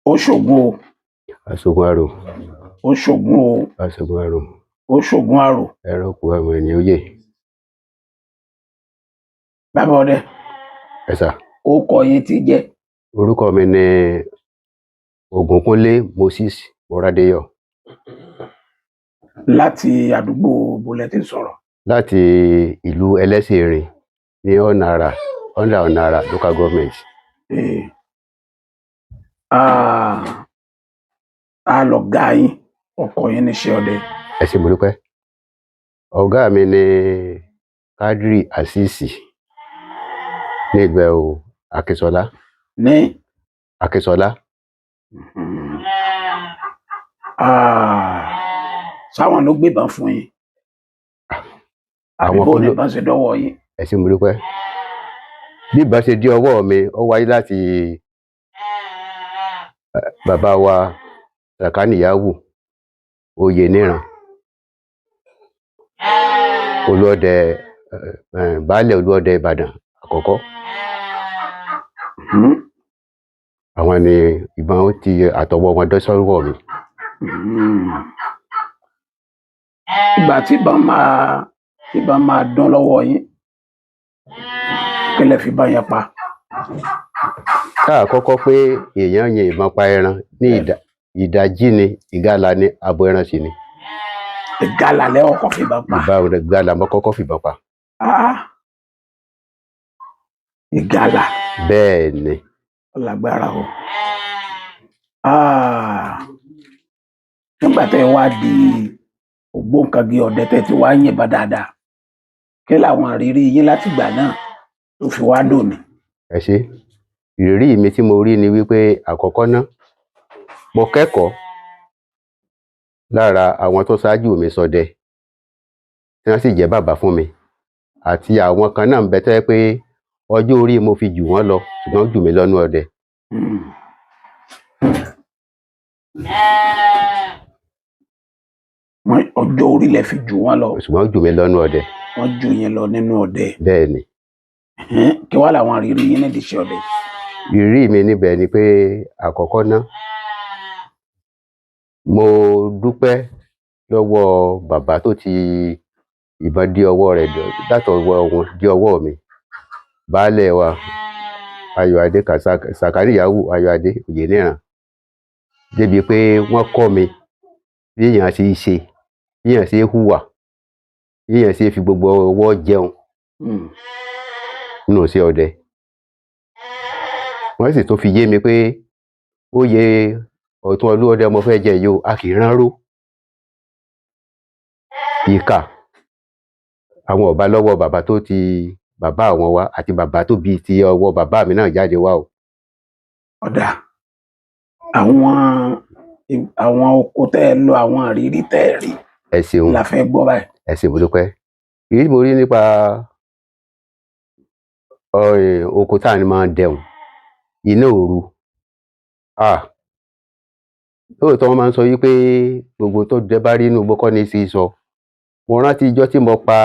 Ó ṣògùn o. Aṣògùn àrò. Ó ṣògùn o. Aṣògùn àrò. Ó ṣògùn àrò. Ẹranko àwọn ènìyàn oyè. Bàbá ọdẹ. Ẹ sà. Orúkọ yín ti jẹ́? Orúkọ mi ni Ògúnkúnlé Moses Mọ́rádéyọ̀. Láti àdúgbò bo lẹ ti ń sọ̀rọ̀? Láti ìlú Ẹlẹ́sìnrin ní ọ̀nà àrà, under ọ̀nà àrà local government. Ta lọ̀gá yín, ọkọ yín níṣẹ́ ọdẹ? Ẹ ṣé, mo dúpẹ́. Ọ̀gá mi ni Kádírì Àṣíìṣì nígbẹ́ o Akínsọlá. Ní? Akínsọlá. Sáwọn ló gbébọn fún yín? Àbí Àwọn bó kọ́ ní ló ìbọn ṣe dọ́wọ́ yín? Ẹ ṣé, mo dúpẹ́. Bí ìbọn ṣe dé ọwọ́ mi, ó wáyé láti bàbá wa Sàkánìyáwù Oyèníran, Olúọdẹ, baálẹ̀ Olúọdẹ Ìbàdàn àkọ́kọ́. Àwọn ni ìbọn ó ti àtọwọ́ wọn dé sọ́wọ́ mi. Ìgbà tí ìbọn máa dún lọ́wọ́ yín, kí lẹ fi ìbọn yẹn pa? Ká àkọ́kọ́ pé èèyàn yin ìbọn pa ẹran ní ìdajì ni, ìgalà ni, abo ẹran sì ni. Ìgalà lẹ kọ́kọ́ fi ìbọn pa? Ìbọn ìgalà mo kọ́kọ́ fìbọn pa. Ah! Ìgalà. Bẹ́ẹ̀ ni. Ó lágbára o. Ah! Nígbà tẹ́ ẹ wá di ògbóǹkangí ọdẹ, tẹ́ ẹ ti wá yìnbọn dáadáa, kí làwọn ìrírí yín látìgbà náà tó fi wá dòní? Ẹ ṣé. Ìrírí mi tí mo rí ni wípé àkọ́kọ́ ná, mo kẹ́kọ̀ọ́ lára àwọn tó ṣáájú mi ṣọdẹ, tí wọ́n sì jẹ́ bàbá fún mi, àti àwọn kan náà ń bẹ tó jẹ́ pé ọjọ́ orí mo fi jù wọ́n lọ, ṣùgbọ́n ó jù mí lọ nú ọdẹ. Wọ́n ọjọ́ orí lẹ fi jù wọ́n lọ. Ṣùgbọ́n ó jù mí lọ nú ọdẹ. Wọ́n jù yín lọ nínú ọdẹ. Bẹ́ẹ̀ ni. Kí wá làwọn ìrírí yín nídìí iṣẹ́ ọdẹ? Ìrírí mi níbẹ̀ ni pé àkọ́kọ́ ná, mo dúpẹ́ lọ́wọ́ bàbá tó ti ìbọn dé ọwọ́ rẹ̀, látọwọ́ wọn dé ọwọ́ mi. Baálẹ̀ wa Ayọ̀adé Sàkárìyáwù Ayọ̀adé Oyèníran, débi pé wọ́n kọ́ mi bí èèyàn ṣe í ṣe, bí èèyàn ṣe é hùwà, bí èèyàn ṣe é fi gbogbo ọwọ́ jẹun nínú iṣẹ́ ọdẹ. Wọ́n sì tún fi yé mi pé oyè Ọ̀tún Olúọdẹ mo fẹ́ jẹ yìí o, a kì í ránró. Ìkà àwọn ọba lọ́wọ́ bàbá tó ti bàbá àwọn wá àti bàbá tó bí ti ọwọ́ bàbá mi náà jáde wá o. Ọ̀dà àwọn oko tẹ́ ẹ lọ, àwọn ìrírí tẹ́ ẹ rí Ẹ ṣeun. la fẹ́ gbọ́ báyìí. Ẹ ṣé, mo dúpẹ́. Ìrírí mo rí nípa oko tá à ń máa dẹ̀hùn iná òru. Lóòótọ́ wọ́n máa ń sọ wípé gbogbo tó dẹ bá rí inú igbó kọ́ ní í sí sọ. Mo rántí ijọ́ tí mo pa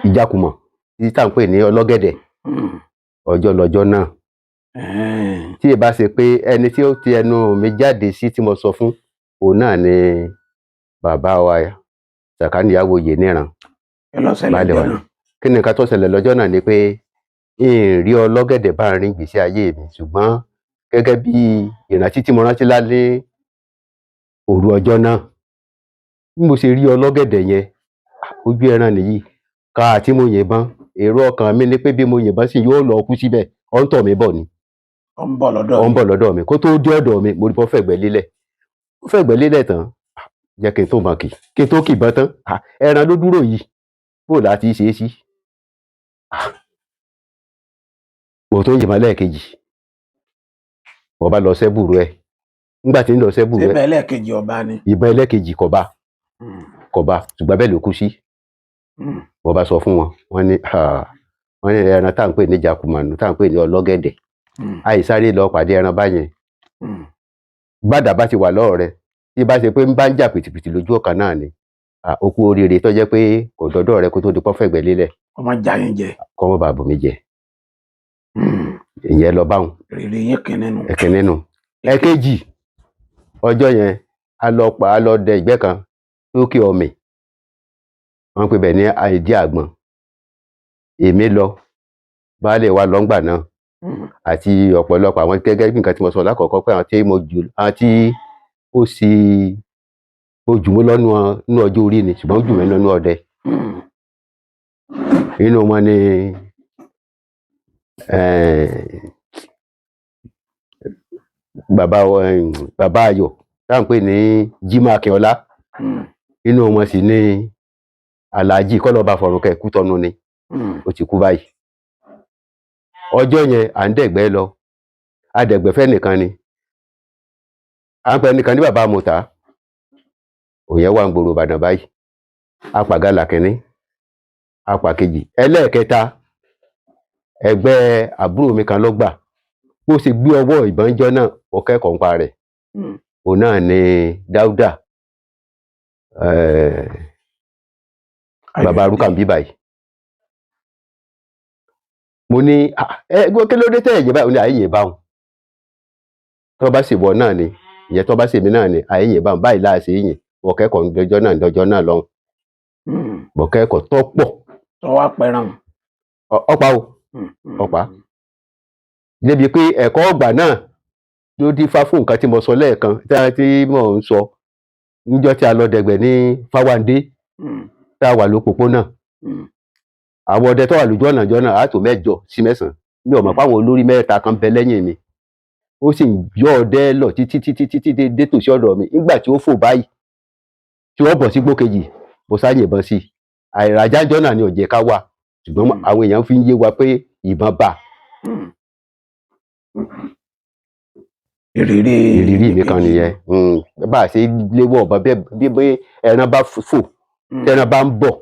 ìjakùmọ̀ tí tá à ń pè ní ọlọ́gẹ̀dẹ̀. Ọjọ́ lọjọ́ náà. Tí ì bá ṣe pé ẹni tí ó ti ẹnu mi jáde sí tí mo sọ fún, òun náà ni bàbá wa Sàkánìyáwù Oyèníran. Kí ló ṣẹlẹ̀ Baálẹ̀ lọ́jọ́ wa. náà? Kí ni nǹkan tó ṣẹlẹ̀ lọ́jọ́ náà ni pé n ì rí ọlọ́gẹ̀dẹ̀ bá ń rí ìgbésí ayé mi, ṣùgbọ́n gẹ́gẹ́ bí ìrántí tí mo rántí lálẹ́ òru ọjọ́ náà, bí mo ṣe rí ọlọ́gẹ̀dẹ̀ yẹn, ojú ẹran nìyí, ká tí mo yìnbọn, èrò ọkàn mi ni pé bí mo yìnbọn sí yóò lọ kú síbẹ̀, ó ń tọ̀ mí bọ̀ ni. Ó ń bọ̀ lọ́dọ̀ Ó ń yín. bọ̀ lọ́dọ̀ mi. Kó tó dé ọ̀dọ̀ mi, mo rí pé ó fẹ̀gbẹ́ lélẹ̀. Ó fẹ̀gbẹ́ lélẹ̀ tán, jẹ́ kí n tó mọ̀ kì, kí n tó kìbọn tán, ẹran ló dúró yìí, bó láti ṣe é sí? Mo tó yìnbọn lẹ́ẹ̀kejì. Mo bá lọ sẹ́bùrú ẹ̀. Nígbà tí ń lọ sẹ́bùrú ẹ̀. Síbẹ̀ ẹlẹ́ẹ̀kejì ọba ni? Ìbọn ẹlẹ́ẹ̀kejì kò bá. Kò bá, ṣùgbọ́n bẹ́ẹ̀ ló kú sí. Mo bá sọ fún wọn, wọ́n ní wọ́n ní ẹran tá à ń pè ní jàkùmọ̀nù, tá à ń pè ní ọlọ́gẹ̀dẹ̀. Àìsáré lọ pàdé ẹran báyẹn. Bàdà bá ti wà lọ́wọ́ rẹ, tí bá ṣe pé ń bá ń jà pìtìpìtì lójú ọ̀kan náà ni. Ó kú oríire tó jẹ́ pé kò dọ́dọ̀ rẹ kó tó di pọ́ fẹ̀gbẹ́ lélẹ̀. Ọmọ já yín jẹ. Kọ́ mọ́ bàa bù mí jẹ. Ìyẹn lọ báwọn. Ìrírí yín kìíní nù. Ẹ̀kínní nù. Ẹ̀kejì, ọjọ́ yẹn a lọ pa, a lọ dẹ ìgbẹ́ kan lókè ọ̀mì, wọ́n pè bẹ̀ ní àìdí àgbọn. Èmi lọ, baálé wa lọ́ngbà náà àti ọ̀pọ̀lọpọ̀ àwọn, gẹ́gẹ́ bí nǹkan tí mo sọ lákọ̀ọ́kọ́, pé àwọn tí mo jù, àwọn tí ó sì ó jù mí lọ́nu nínú ọjọ́ orí ni, ṣùgbọ́n ó jù mí lọ́nu ọdẹ. Inú wọn ni bàbá bàbá Ayọ̀ tá à ń pè ní Jimoh Akínọlá. Inú wọn sì ni Alhaji kọlọba fọrùnkẹ Kútọnu ni. Ó ti kú báyìí. Ọjọ́ yẹn à ń dẹ̀gbẹ́ lọ, adẹ̀gbẹ́ fẹ́ nìkan ni à ń pẹ́ nìkan ní bàbá mọ̀tá òyìn wà ń gbòòrò Ìbàdàn báyìí. Apàgàlà kínní, apà kejì, ẹlẹ́ẹ̀kẹta, ẹgbẹ́ àbúrò mi kan ló gbà bó ṣe gbé ọwọ́ ìbọn jọ náà, ó kẹ́kọ̀ọ́ nípa rẹ̀. Òun náà ni Dáúdà, bàbá arúkà ń bí báyìí. Mo ní, "Ah, ẹ gbọ́, kí ló dé tẹ́ ẹ̀yìn báyìí?" Ó ní àyè báwọn tó bá sì wọ náà ni ìyẹn, tó bá sì mí náà ni àyè báwọn báyìí láàṣẹ yìnyín. Wọ́n kẹ́kọ̀ọ́ lọ́jọ́ náà, lọ́jọ́ náà lọ́hùn. Mo kẹ́kọ̀ọ́ tó pọ̀. Tó wá pẹran. Ọ̀pá o. Ọ̀pá. Débi pé ẹ̀kọ́ ọgbà náà ló dífá fún nǹkan tí mo sọ lẹ́ẹ̀kan tí mò ń sọ níjọ́ tí a lọ dẹ̀gbẹ̀ ní Fáwándé, tá a wà lópòpónà. Àwọn ọdẹ tó wà lójú ọ̀nà ìjọ náà á tó 8 sí 9. Mi ò mọ̀ páwọn olórí mẹ́ta kan bẹ lẹ́yìn mi. Ó sì ń yọ ọdẹ lọ títí títí títí dé tòsí ọ̀dọ̀ mi. Nígbà tí ó fò báyìí tí wọ́n bọ̀ sí gbókejì, mo sá yìnbọn sí i. Àìràjájọ́ náà ni ò jẹ́ ká wà, ṣùgbọ́n àwọn èèyàn fi ń yé wa pé ìbọn bá. Ìrírí Ìrírí mi kan nìyẹn. Bá a ṣe léwọ́ ọ̀bọ bẹ́ẹ̀, bí ẹran bá fò, tẹran bá ń bọ̀,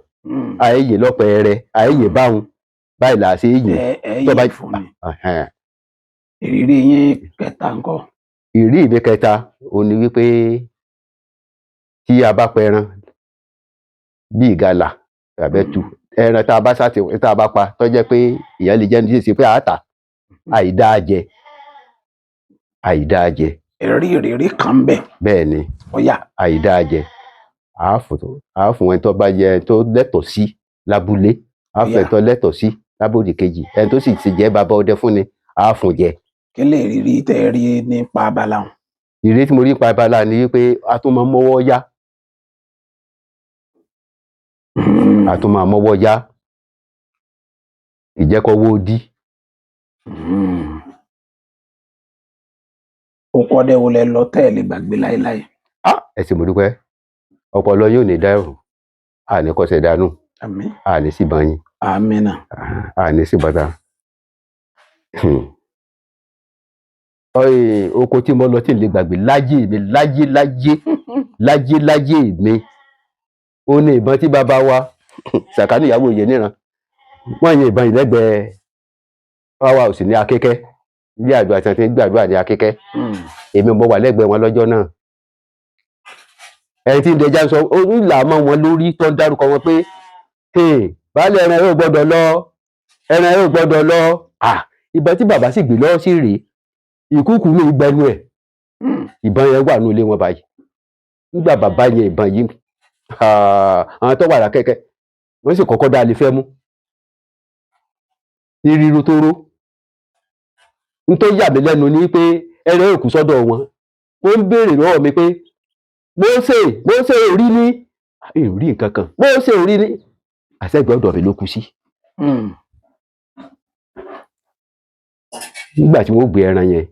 àìyè lọ́pẹ̀ẹ́rẹ́, àìyè báwọn báyìí là á ṣe é yìn. Ẹ ẹ Tó bá yìí fún mi. Ẹhẹ́n. Ìrírí yín kẹta ńkọ́? Ìrírí mi kẹta òun ni wípé tí a bá pẹran bí ìgalà tàbẹ́tù, ẹran tá a bá sá ti tá a bá pa, tó jẹ́ pé ìyẹn lè jẹ́ ní ṣe pé àá tà, àìdáa jẹ, àìdáa jẹ. Ìrírí ìrírí kan ń bẹ. Bẹ́ẹ̀ ni. Ọ̀yà. Àìdáa jẹ, àá fún ẹni tó bá yẹ, tó lẹ́tọ̀ọ́ sí lábúlé, àá fún ẹni tó lẹ́tọ̀ọ́ sí lábòdì kejì, ẹni tó sì ti jẹ́ bàbá ọdẹ fún ni, àá fún jẹ. Kí lè rírí tẹ́ ẹ rí nípa abala wọn? Ìrírí tí mo rí nípa abala ni wípé a tún máa ń mọ́wọ́ yá. A tún máa mọ́wọ́ yá, ìjẹ́kọ̀wó dí. Oko ọdẹ wo lẹ lọ tẹ́ ẹ lè gbàgbé láéláé? Ah, ẹ ṣé, mo dúpẹ́. Ọpọlọ yóò ní dẹrùn, àní kọsẹ̀ dànù. Àmín. Àní sì bá yín. Àmín náà. Àní sì bàtà. Ọ̀ẹ́, oko tí mo lọ tí n lè gbàgbé láyé mi, láyé láyé láyé láyé mi, ó ní ìbọn tí bàbá wa Sàkánì ìyàwó òye níran wọ́n yin ìbọn ìlẹ́gbẹ̀ẹ́ power house ní Akékẹ́, ilé àdúrà tí wọ́n ti ń gbàdúrà ní Akékẹ́. Èmi mo wà lẹ́gbẹ̀ẹ́ wọn lọ́jọ́ náà. Ẹni tí ń dẹja ń sọ ó ń là mọ́ wọn lórí, tó ń dárúkọ wọn pé, "Hey, baálé, ẹran yóò gbọ́dọ̀ lọ, ẹran yóò gbọ́dọ̀ lọ." Ah, ìbọn tí bàbá sì gbé lọ́wọ́ sí rèé, ìkúùkù ní ìgbẹnu ẹ̀. Ìbọn yẹn wà ní ilé wọn báyìí. Nígbà bàbá yẹn ìbọn yìí, ah, àwọn tó wà lákẹ́kẹ́ wọ́n sì kọ́kọ́ dá a lè fẹ́ mú ní ríru tó ró. N tó yà mí lẹ́nu ni pé ẹran yóò kú sọ́dọ̀ wọn. Ó ń béèrè lọ́wọ́ mi pé, "Mósè, Mósè, orí ní rí nǹkan kan, Mósè, orí ní àṣẹgbẹ́ ọ̀dọ̀ mi ló kú sí." Nígbà tí wọ́n gbé ẹran yẹn,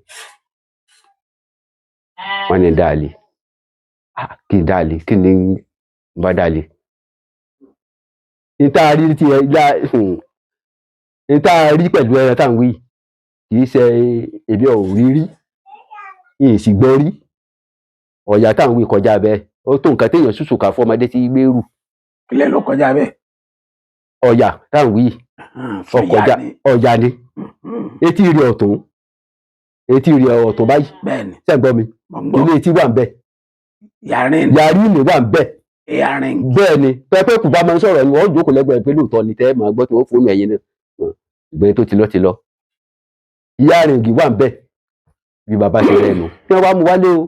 wọ́n ní dáàlì. Ah, kí n dáàlì, kí ni n bá dáàlì? N tá a rí ti ẹ lá, n tá a rí pẹ̀lú ẹran tá à ń wí kì í ṣe èmi ò rí rí, n sì gbọ́ rí. Ọ̀yà tá à ń wí kọjá bẹ́ẹ̀, ó tó nǹkan téèyàn ṣùṣù kà fún ọmọdé tí gbé rù. Kílẹ̀ ló kọjá bẹ́ẹ̀? Ọ̀yà tá à ń wí ọkọjá ọ̀yà ni. Etí rẹ̀ ọ̀tún, etí rẹ̀ ọ̀tún báyìí. Bẹ́ẹ̀ni. Ṣé ń gbọ́ mi? Mo ń gbọ́. Ilé etí wà ń bẹ̀. Yarin. Yarí ìlú wà ń bẹ̀. Yarin. Bẹ́ẹ̀ ni, pẹ́pẹ́ kù bá máa ń sọ̀rọ̀ ni wọ́n jókòó lẹ́gbẹ̀ẹ́ pé lóòótọ́ ni tẹ́ ẹ máa gbọ́ tí wọ́n fóònù ẹ̀yin náà. Ìgbẹ́ tó ti lọ ti lọ. Ìyá rìngì wà ń bẹ̀ bí bàbá ṣe rẹ̀ nù kí wọ́n wá mú wálé o,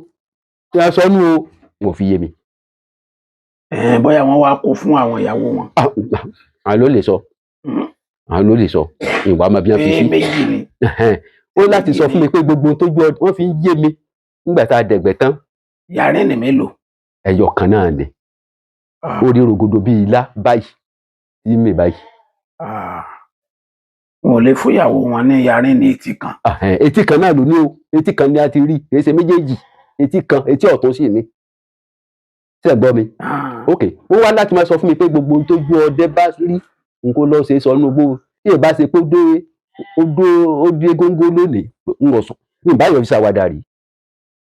kí wọ́n sọ nù o, wọn ò fi yé mi. Bóyá wọ́n wá kó fún àwọn ìyàwó wọn. Àwọn ló lè sọ. Àwọn ló lè sọ ìwà máa bí wọ́n fi Pé sí. méjì ni. Ó láti sọ fún mi pé gbogbo ohun tójú wọ́n fi ń yé mi nígbà tá a dẹ̀gbẹ́ tán. Yàrá ní mélòó? Ẹyọ kan náà ni. Ó rí rògbòdò bíi ilá báyìí tí mi báyìí. Wọn ò lè fúnyàwó wọn ní yàrá ní etí kan. Etí kan náà ló ní o, etí kan ni a ti rí, kì í ṣe méjèèjì, etí kan, etí ọ̀tún sì ni. Ṣé ẹ gbọ́ mi? Ok, ó wá láti máa sọ fún mi pé gbogbo ohun tójú ọdẹ bá rí nǹkan lọ ṣe sọ nínú gbogbo tí ì bá ṣe pé ó dé góńgó lónìí, n ò sọ ní ìbáyọ̀ fi ṣàwàdà rí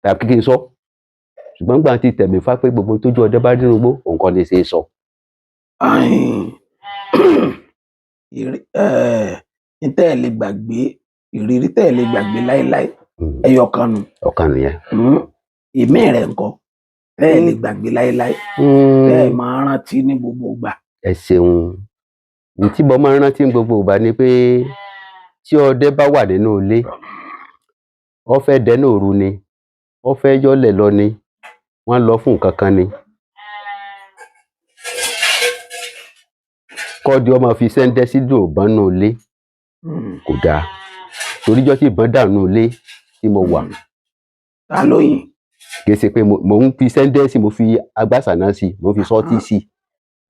tàbí kí n sọ, ṣùgbọ́n gbà tí tẹ̀mí fá pé gbogbo ohun tójú ọdẹ bá rí nínú igbó nǹkan lè ṣe é sọ. N tẹ́ ẹ lè gbàgbé, ìrírí tẹ́ ẹ lè gbàgbé láéláé, ẹyọ kan nù. Ọ̀kan nìyẹn. Ìmí rẹ̀ ńkọ́ tẹ́ ẹ lè gbàgbé láéláé, tẹ́ ẹ máa rántí ní gbogbo ìgbà? Ẹ ṣeun. N tí mo máa ń rántí ní gbogbo ìgbà ni pé tí ọdẹ bá wà nínú ilé, ó fẹ́ dẹná òru ni, ó fẹ́ yọ́lẹ̀ lọ ni, wọ́n lọ fún nǹkan kan ni. Kọ́dí ọmọ fi sẹ́ńdẹ́ sídùn ìbọn nínú ilé kò dáa. Toríjọ́ tí ìbọn dà nínú ilé tí mo wà. Ta ló yìn? Kì í ṣe pé mo ń fi sẹ́ńdẹ́ sí, mo fi agbásàná sí, mo fi sọ́tí sí.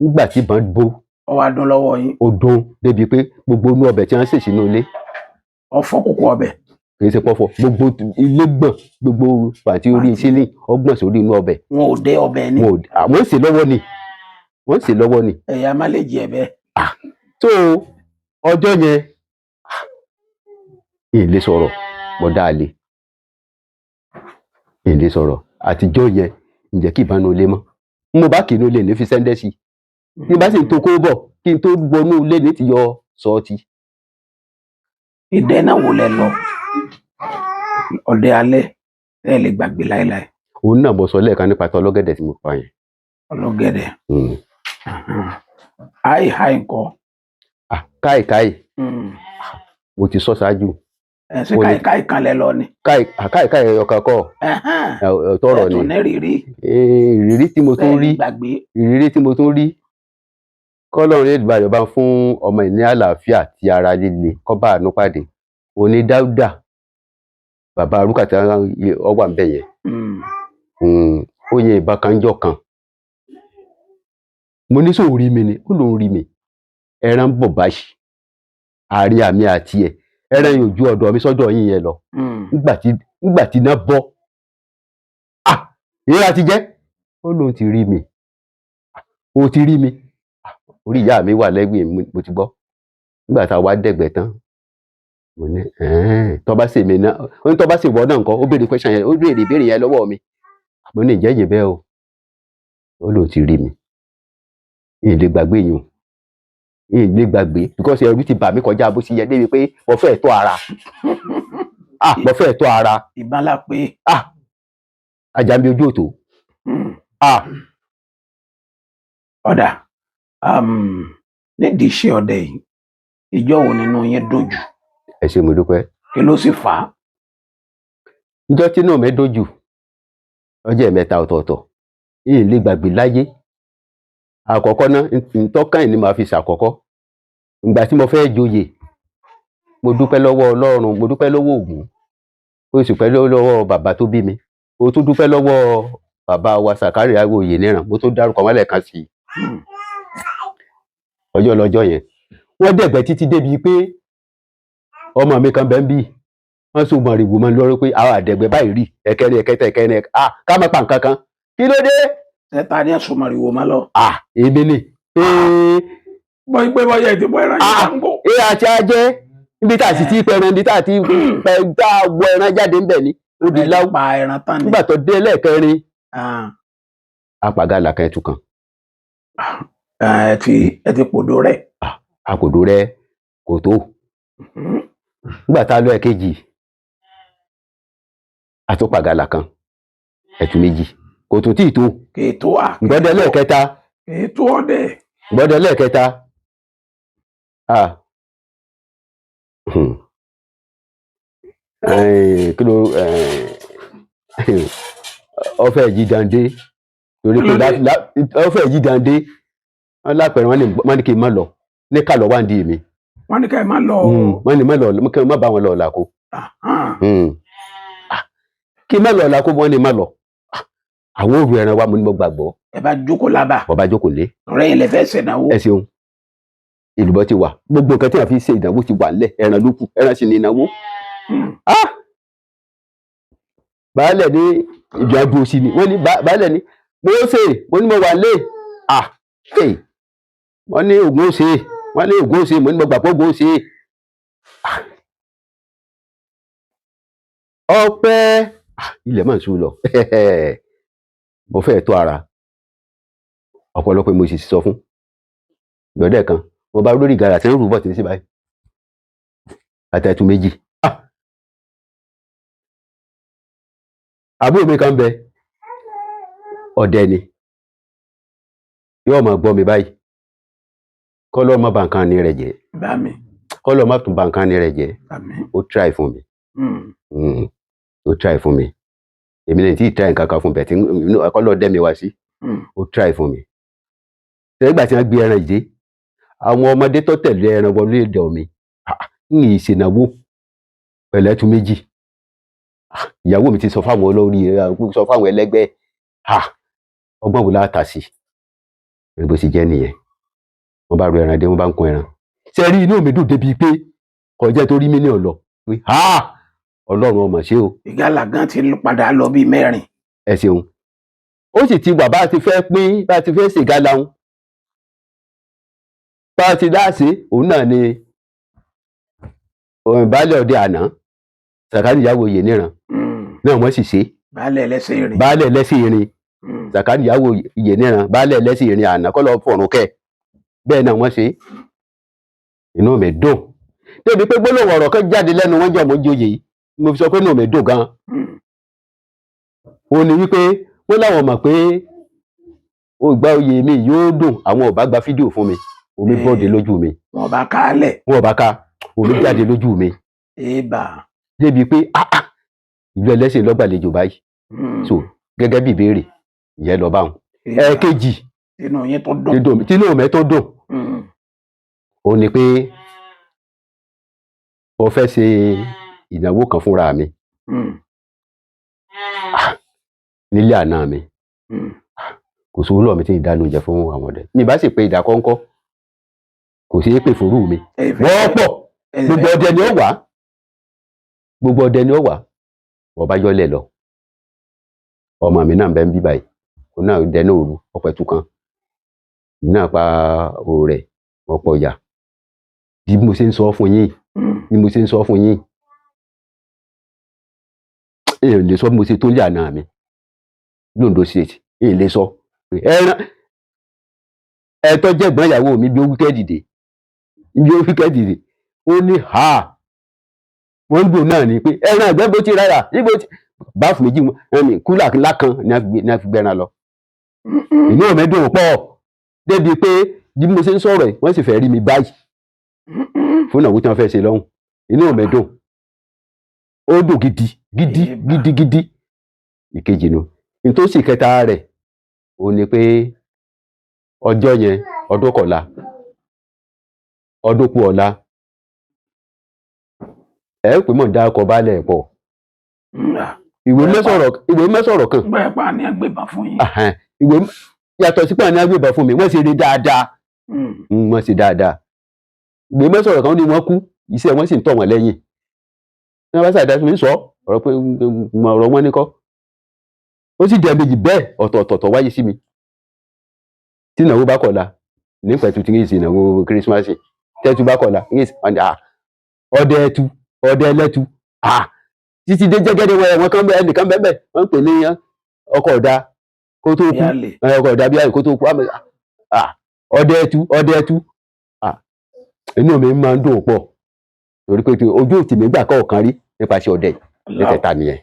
Nígbà tí ìbọn bó. Ó wá dún lọ́wọ́ yín. Ó dún débi pé gbogbo inú ọbẹ̀ tí wọ́n sè sínú ilé. Ó fọ́ kókó ọbẹ̀. Kì í ṣe pọ́fọ́, gbogbo ilé gbọ̀n, gbogbo pàtí orí sílìn ó gbọ̀n sórí inú ọbẹ̀. Wọn ò dé ọbẹ̀ ni. Wọn ò, wọ́n ń sè lọ́wọ́ ni. Wọ́n ń sè lọ́wọ́ ni. Ẹ̀yà má lè jẹ bẹ́ẹ̀. So ọjọ́ yẹn ìlé sọ̀rọ̀, mo dá a lé. Ìlé sọ̀rọ̀ àtijọ́ yẹn ǹjẹ́ kí ìbánu ilé mọ́. Mo bá kì í inú ilé ní fi sẹ́ńdẹ́ sí. Bí n bá sì ń to kó bọ̀ kí n tó wọnú ilé ní ti yọ sọ́ọ̀tì. Ìdẹ náà wò lẹ lọ ọdẹ alẹ́ tẹ́ ẹ lè gbàgbé láéláé? Òun náà mo sọ lẹ́ẹ̀kan nípa tọlọ́gẹ̀dẹ̀ tí mo pa yẹn. Ọlọ́gẹ̀dẹ̀. Háì háì ńkọ́? Káì káì. Mo ti sọ ṣáájú. Ẹ ṣe káì káì kan lẹ lọ ni. Káì káì káì ẹyọ kan kọ́. Tọrọ ni. Ẹ tún ní ìrírí. Ìrírí tí mo tún rí. Ìrírí tí mo tún rí. Kọ́lọ́run Elédùmarè bá fún ọmọ ìní àlàáfíà ti ara líle kọ́ bá àánú pàdé. Òní Dáúdà bàbá arúgbó àti ọwà ń bẹ̀ yẹn. Ó yẹ ìbọn kan jọ kan. Mo ní sóò rí mi ni, ó lóun rí mi. Ẹran ń bọ̀ báyìí. Àárín àmì àti ẹ̀. Ẹran yóò ju ọ̀dọ̀ mi sọ́dọ̀ yín yẹn lọ. Nígbà tí iná bọ́. Ìrora ti jẹ́. Ó lóun ti rí mi. Ó ti rí mi. Orí ìyá mi wà lẹ́gbẹ̀ẹ́ mi, mo ti gbọ́. Nígbà tá a wá dẹ̀gbẹ́ tán, mo ní tó bá ṣe mi náà, ó ní tó bá ṣe ìwọ náà ńkọ́, ó béèrè question yẹn, ó béèrè ìbéèrè yẹn lọ́wọ́ mi. Mo ní ìjẹ́ yìí bẹ́ẹ̀ o. Ó lóun ti rí mi. Ì lè gbàgbé yín o. Ì lè gbàgbé because ẹrù ti bà mí kọjá bó ṣe yẹ débi pé mo fẹ́ tọ́ ara. Mo fẹ́ tọ́ ara. Ìbọn la pé. Ajá mi ojú òtó. Ọ̀dà, nídìí iṣẹ́ ọdẹ yìí, ìjọ wo nínú yín dùn jù? Ẹ ṣé, mo dúpẹ́. Kí ló sì fà á? Ìjọ tí inú mi dùn jù, ọjọ́ ẹ̀mẹ́ta ọ̀tọ̀ọ̀tọ̀, ì lè gbàgbé láyé. Àkọ́kọ́ náà, ntọ́kàn ni màá fi ṣàkọ́kọ́. Ìgbà tí mo fẹ́ joyè, mo dúpẹ́ lọ́wọ́ Ọlọ́run, mo dúpẹ́ lọ́wọ́ Ògún, mo sì dúpẹ́ lọ́wọ́ bàbá tó bí mi, mo tún dúpẹ́ lọ́wọ́ bàbá wa Sàkárì Oyèníran, mo tún dárúkọ wọn lẹ́ẹ̀kan sí i. Ọjọ́ lọ́jọ́ yẹn, wọ́n dẹ̀gbẹ́ títí débi pé ọmọ mi kan bẹ́ẹ̀ ń bí, wọ́n sọ mọ̀rìwò mọ́ lọ́rọ́ pé àwọn àdẹ̀gbẹ́ báyìí rí ẹ̀kẹrin ẹ̀kẹta ẹ̀kẹrin ká má pa nǹkan kan. Kí ló dé? Ẹ ta ni ẹ̀sùn mọ̀rìwò mọ́ lọ? Èmi ni. Bọ́ ìgbé bọ́yá ìdìbò ẹran yìí máa ń gbò. Ẹ àti ajẹ́ níbi tá a sì ti pẹran, níbi tá a ti pẹ tá a wọ ẹran jáde ńbẹ̀ ni. Ó di láwù. Pa ẹran tán ni. Nígbà tó dé lẹ́ẹ̀kẹrin. Apàgàlà kan ẹtù kan. Ẹ ti pòdó rẹ̀. Àpòdó rẹ̀ kò tó. Nígbà tá a lọ ẹ̀kejì, àtúpàgàlà kan ẹtù méjì kò tún tíì tó. Kètò à. Gbọ́dọ̀ lẹ́ẹ̀kẹta. Kètò ọdẹ. Gbọ́dọ̀ lẹ́ẹ̀kẹta. Kí ló ọfẹ yìí dande torí pé Kí ló dé? Ọfẹ yìí dande wọn lápẹẹrẹ, wọn ní kí n má lọ ní kàlọ wá ń di mi. Wọ́n ní ká ẹ má lọ. Wọn ní má lọ, kí n má bá wọn lọ làkó. Ahán. Kí n má lọ làkó, wọn ní má lọ. Àwọn òru ẹran wa, mo ní mo gbàgbọ́. Ẹ bá jókòó lábà. Bọba jókòó lé. Ọ̀rẹ́ yìí lè fẹ́ ṣèdánwò. Ẹ ṣeun. Èlùbọ́ ti wà, gbogbo nǹkan tí a fi ṣe ìdánwò ti wà nílẹ̀, ẹran ló kù, ẹran sì ní ìnáwó. Ah! Baálẹ̀ ní ìjọ agbó sí ni wọ́n ní baálẹ̀ ní mo ṣe, mo ní mo wà lé. Ah, hey. Wọ́n ní ògùn ó ṣe, wọ́n ní ògùn ó ṣe, mo ní mo gbà pé ògùn ó ṣe. Ah. Ọpẹ́. Ah, ilẹ̀ máa ń ṣú lọ, mo fẹ́ tó ara ọ̀pọ̀lọpọ̀, mo sì sọ fún gbọ̀dẹ̀ kan, mo bá lórí ìgárá tí ń rúbọ̀ tí ń sí báyìí àtẹ̀tù méjì. Ah! Àbúrò mi kan bẹ, ọdẹ ni, yóò máa gbọ́ mi báyìí, kọ́lọ́ má bà nǹkan ní rẹ̀ jẹ́. Bá mi. Kọ́lọ́ má tún bà nǹkan ní rẹ̀ jẹ́. Bá mi. Ó try fún mi. Ó try fún mi, èmi náà tí ì try nǹkan kan fún bẹ̀ tí kọ́lọ́ dẹ́ mi wá sí. Ó try fún mi nígbà tí wọ́n gbé ẹran yìí dé, àwọn ọmọdé tó tẹ̀lé ẹran wọlé ọ̀dọ̀ mi ń yìí ṣènáwó pẹ̀lẹ́tù méjì. Ah, ìyàwó mi ti sọ fáwọn olórí ẹ, sọ fáwọn ẹlẹgbẹ́, ah, ọgbọ́n wo la tà sí i bó ṣe jẹ́ nìyẹn. Wọ́n bá ro ẹran dé, wọ́n bá ń kun ẹran ṣe rí, inú mi dùn débi pé kọjá tó rí mílíọ̀nù lọ pé ah, Ọlọ́run ọmọ ṣé o. Ìgalà gan ti padà lọ bíi mẹ́rin. Ẹ ṣeun. Ó sì ti wà bá a ti fẹ́ pín, bá a ti fẹ́ ṣègálà ń bá a ti dáàsí òun náà ni òun baálé ọdẹ àná sàkánì ìyàwó oyè níran. Náà wọ́n sì ṣe. Baálé ẹlẹ́sìn rìn. Baálé ẹlẹ́sìn irin. Sàkánì ìyàwó oyè níran, baálé ẹlẹ́sìn irin àná, kọ́ lọ́ọ́ fọ̀rùn kẹ́ bẹ́ẹ̀ náà wọ́n ṣe. Inú mi dùn débi pé gbólóhùn ọ̀rọ̀ kan jáde lẹ́nu wọn jọ mọ́ joyè yìí, mo fi sọ pé inú mi dùn gan-an. Ó ní wípé wọ́n láwọn mọ̀ pé ìgbà oyè mi yóò dùn, àwọn ò bá gba fídíò fún mi, omi bọ́ọ̀dé lójú mi. Wọn bá kálẹ̀. Wọn ò bá ká, omi jáde lójú mi. Èèbà. Débi pé ah ah, ìlú ẹlẹ́sìn lọ́gbàlejò báyìí. So gẹ́gẹ́ bí ìbéèrè ìyẹn lọ báwọn. Ẹ̀ẹ̀kejì. Inú yín tó dùn. Tínú mi tó dùn ó ní pé mo fẹ́ ṣe ìnáwó kan fúnra mi nílé àná mi. Kò sówó lọ́wọ́ mi tí ń dáná oúnjẹ fún àwọn ọ̀dẹ mi, bá sì pé ìdákọ́ńkọ́ kò sí pè fòrú mi. Wọ́n pọ̀, gbogbo ọdẹ ni ó wà, gbogbo ọdẹ ni ó wà. Wọ́n bá yọlẹ̀ lọ, ọmọ mi náà bẹ ń bí báyìí, òun náà dẹnu òru ọpẹ tún kan, èmi náà pa òòrẹ ọ̀pọ̀ ọ̀yà bí mo ṣe ń sọ fún yín. Bí mo ṣe ń sọ fún yín, èèyàn lè sọ bí mo ṣe tó lé àná mi l'Ondo State, èèyàn lè sọ ẹran ẹtọ jẹ̀gbọ́n ìyàwó mi bí ó wíkẹ́ dìde, bí ó wíkẹ́ dìde, ó ní ha wọ́n ń dùn náà ni pé ẹran ẹ̀gbẹ́ bó ti rárá níbo ti báàfù méjì ẹni kúlà ńlá kan ní a fi gbẹran lọ. Inú mi dùn pọ̀ débi pé bí mo ṣe ń sọ̀rọ̀ ẹ̀, wọ́n sì fẹ́ rí mi báyìí fún ìnáwó tí wọ́n fẹ́ ṣe lọ́hùn. Inú mi dùn, ó dùn gidi gidi gidi gidi. Ìkejì nu nítòsí kẹta rẹ̀ ó ní pé ọjọ́ yẹn, ọdún kọ̀la, ọdún kù ọ̀la, ẹ pè mọ̀ ń dárúkọ baálẹ̀ pọ̀. Ìwé mẹ́sọ̀rọ̀ kan. Gbọ́ ẹ pa ní agbébọn fún yín. Ìwé yàtọ̀ sí pàní agbébọn fún mi, wọ́n ṣe rí dáadáa, wọ́n ṣe dáadáa. Ìwé mẹ́sọ̀rọ̀ kan ní wọ́n kú, iṣẹ́ wọn sì ń tọ̀ wọ́n lẹ́yìn. Ní wọ́n bá ṣàdá sí mi sọ ọ̀rọ̀ pé ọ̀rọ̀ wọn ní kọ́, ó sì jẹ́ méjì bẹ́ẹ̀ ọ̀tọ̀ọ̀tọ̀ wáyé sí mi. Tí ìnáwó bá kọ̀la ní pẹ̀tù tí ń ṣe ìnáwó kírísímásì, tẹ́tù bá kọ̀la ọdẹ ẹtu, ọdẹ ẹlẹ́tu, títí dé jẹ́gẹ́dẹ́ wọn kan bẹ́ẹ̀, ẹnìkan bẹ́ẹ̀ wọ́n ń pè ní ọkọ̀ ọ̀dà kó tó kú, ọkọ̀ ọ̀dà bíi kó tó kú, ọdẹ ẹtu, ọdẹ ẹtu. Inú mi máa ń dùn pọ̀ torí pé ojú òtì mi gbà kọ̀ọ̀kan rí nípasẹ̀ ọdẹ mẹ́tẹ̀ẹ̀ta nìyẹn.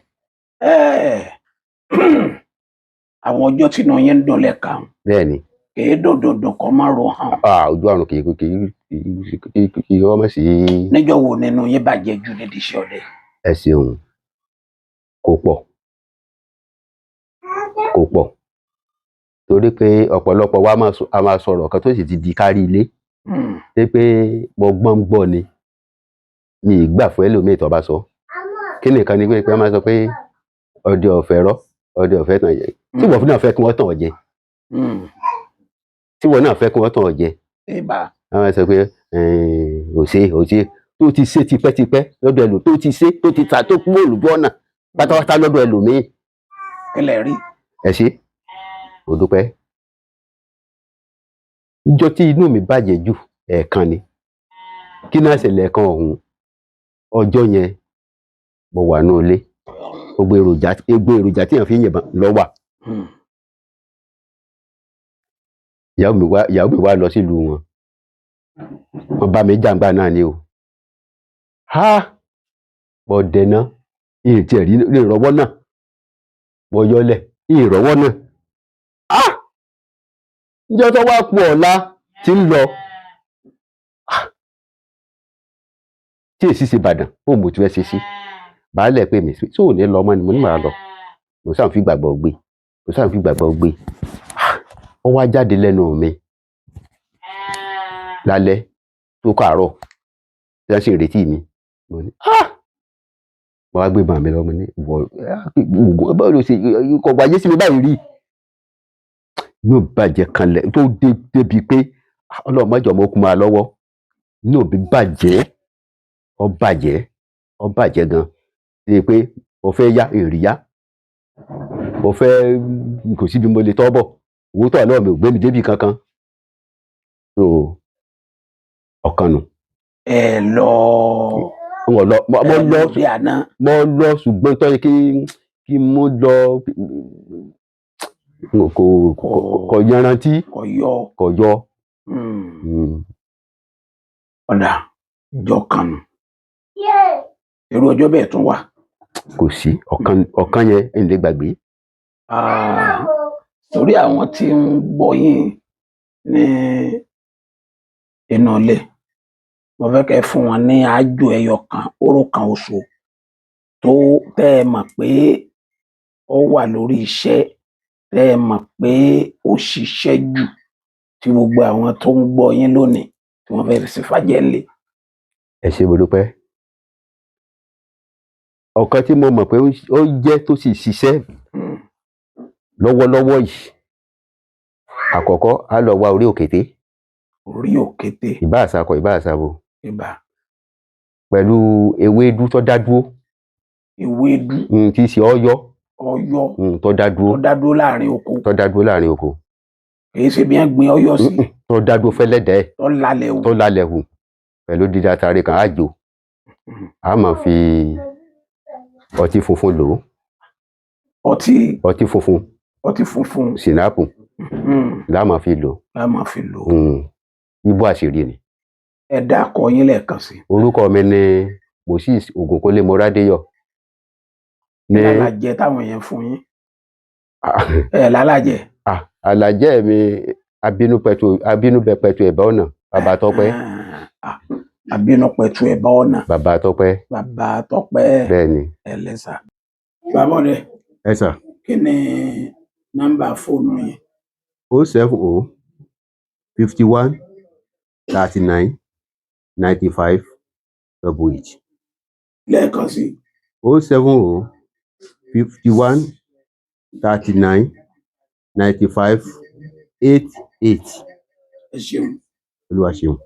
Àwọn ọjọ́ tí inú yín ń dùn lẹ́ka. Bẹ́ẹ̀ni. Kìí dùn dùn dùn kọ́ máa ro hàn. Ojú àrùn kìí kìí kìí kìí ọmọ sí. Níjọ́ wo nínú yín bàjẹ́ jù nídìí iṣẹ́ ọdẹ? Ẹ ṣeun. Kò pọ̀, kò pọ̀, torí pé ọ̀pọ̀lọpọ̀ wa a máa sọ̀rọ̀ kan tó sì ti di kárí ilé. Ṣé pé mo gbọ́n gbọ́ ni, mi ì gbà fún ẹlòmíì tó bá sọ. Kí nìkan ni pé wọ́n máa sọ pé ọdẹ ọ̀fẹ́ rọ́, ọdẹ ọ̀fẹ́ tàn jẹ. Tí ìwọ náà fẹ́ kí wọ́n tàn ọ́ jẹ, tí ìwọ náà fẹ́ kí wọ́n tàn ọ́ jẹ. Ibà. Wọ́n máa sọ pé òṣè òṣè tó ti ṣe tipẹ́tipẹ́ lọ́dọ̀ ẹlòmíì, tó ti ṣe, tó ti ta, tó kúrò lójú ọ̀nà pátápátá lọ́dọ̀ ẹlòmíì. Kí lẹ rí? Ẹ ṣé, mo dúpẹ́. Níjọ́ tí inú mi bàjẹ́ jù, ẹ̀ẹ̀kan ni. Kí náà ṣẹlẹ̀ ẹ̀ẹ̀kan ọ̀hún? Ọjọ́ yẹn mo wà nínú ilé, gbogbo èròjà tí èèyàn fi ń yìnbọn ló wà. Ìyàwó mi wá lọ sílùú wọn, wọ́n bá mi jàǹgbá náà ni o. Ha, mo dẹná ìyìn tí ẹ̀ rí ìrọ̀wọ́ náà, mo yọlẹ̀ ìrọ̀wọ́ náà. Ah, níjọ́ tó wá ku ọ̀la tí ń lọ, tí èsì ṣe Ìbàdàn bó mo ti fẹ́ ṣe sí. Baálẹ̀ pè mí, tí ò ní lọ mọ́ ni. Mo ní màá lọ. Mo sáà fi gbàgbọ́ gbé, mo sáà fi gbàgbọ́ gbé. Ó wá jáde lẹ́nu mi lálẹ́ tó kàárọ̀ tí wọ́n sì ń retí mi. Mo ní, ah, mo wá gbé ìbọn mi lọ. Mo ní, ìwọ báwo ló ṣe kọ̀ wáyé sí mi báyìí rí? Inú bàjẹ́ kanlẹ̀ tó dé débi pé Ọlọ́run má jọ̀ọ́ mo kú máa lọ́wọ́. Inú mi bàjẹ́, ó bàjẹ́, ó bàjẹ́ gan. Débi pé mo fẹ́ yá ìrì yá, mo fẹ́, kò síbi mo lè tọ́ bọ̀, owó tó wà lọ́wọ́ mi ò gbé mi débi kankan. So ọ̀kan nù. Ẹ lọ. Mo lọ, mo lọ. Bí àná. Mo lọ, ṣùgbọ́n tó yẹ kí mo lọ kò yanrantí. Kò yọ. Kò yọ. Ọ̀dà ìjọ kan nù, irú ọjọ́ bẹ́ẹ̀ tún wà? Kò sí. Ọ̀kan, ọ̀kan yẹn ń lè gbàgbé. Torí àwọn tí ń gbọ́ yín ní inú ilé, mo fẹ́ kẹ́ fún wọn ní àájò ẹyọ kan, hóró kan oṣù tó tẹ́ ẹ mọ̀ pé ó wà lórí iṣẹ́, tẹ́ ẹ mọ̀ pé ó ṣiṣẹ́ jù, tí gbogbo àwọn tó ń gbọ́ yín lónìí tí wọ́n fẹ́ẹ́ fi ṣe fàjẹ́ ńlẹ̀. Ẹ ṣé, mo dúpẹ́. Ọ̀kan tí mo mọ̀ pé ó jẹ́ tó sì ṣiṣẹ́ lọ́wọ́lọ́wọ́ yìí, àkọ́kọ́, á lọ wá orí òkété. Orí òkété. Ìbá àṣàkọ, ìbá àṣàbò. Ibà. Pẹ̀lú ewédú tó dá dúró. Ewédú. Tí í ṣe ọ̀yọ́. Ọ̀yọ́. Tó dá dúró. Tó dá dúró láàrin oko. Tó dá dúró láàrin oko. Kì í ṣe bí wọ́n gbin ọ̀yọ́ sí. Tó dá dúró fẹ́lẹ́dẹ̀. Tó lálẹ́ wù. Tó lálẹ́ hù pẹ̀lú dídá tari kan á jò, á máa fi ọtí funfun lò ó. Ọtí. Ọtí funfun. Ọtí funfun. Sìnáàpù la máa fi lò. La máa fi lò. Bíbú àṣírí ni. Ẹ dákọ yín lẹ́ẹ̀kan sí. Orúkọ mi ni Moses Ògúnkúnlé Mọ́rádéyọ̀. Ní lálàjẹ táwọn èèyàn fún yín, ẹ lálàjẹ. Àlàjẹ mi, abínúpẹ̀tù ẹ̀bá ọ̀nà, bàbá Tọ́pẹ́. Abínúpẹ̀tù ẹ̀bá ọ̀nà. Bàbá Tọ́pẹ́. Bàbá Tọ́pẹ́. Bẹ́ẹ̀ ni. Ẹlẹ́sà bàbá ọ̀rẹ́. Ẹ sà. Kí ni nọ́mbà fóònù yín? 070 51 39 95 88. Lẹ́ẹ̀kan sí. 070 51 39 95 88. Ẹ ṣeun. Olúwa ṣeun.